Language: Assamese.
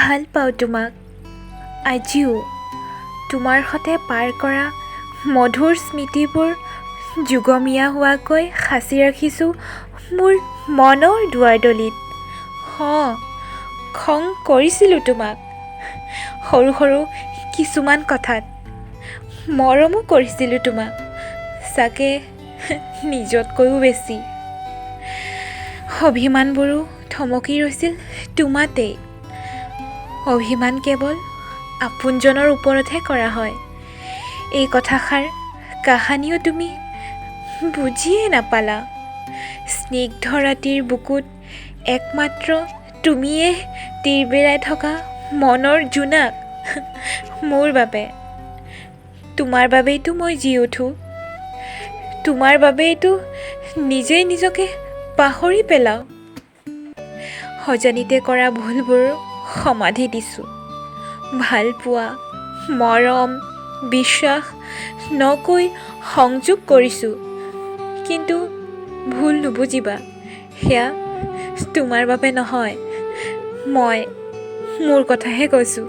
ভাল পাওঁ তোমাক। আজিও তোমাৰ সতে পাৰ কৰা মধুৰ স্মৃতিবোৰ যুগমীয়া হোৱাকৈ সাঁচি ৰাখিছোঁ মোৰ মনৰ দুৱাৰদলিত। অঁ, খং কৰিছিলোঁ তোমাক সৰু সৰু কিছুমান কথাত, মৰমো কৰিছিলোঁ তোমাক চাগে নিজতকৈও বেছি। অভিমানবোৰো থমকি ৰৈছিল তোমাতেই। অভিমান কেৱল আপোনজনৰ ওপৰতহে কৰা হয়, এই কথাষাৰ কাহানিও তুমি বুজিয়ে নাপালা। স্নিগ্ধ ৰাতিৰ বুকুত একমাত্ৰ তুমিয়ে তিৰবিৰাই থকা মনৰ জোনাক মোৰ বাবে। তোমাৰ বাবেইতো মই জী উঠোঁ, তোমাৰ বাবেইতো নিজেই নিজকে পাহৰি পেলাওঁ। অজানিতে কৰা ভুলবোৰ সমাধি দিছোঁ। ভালপোৱা, মৰম, বিশ্বাস নকৈ সংযোগ কৰিছোঁ, কিন্তু ভুল নুবুজিবা, সেয়া তোমাৰ বাবে নহয়, মই মোৰ কথাহে কৈছোঁ।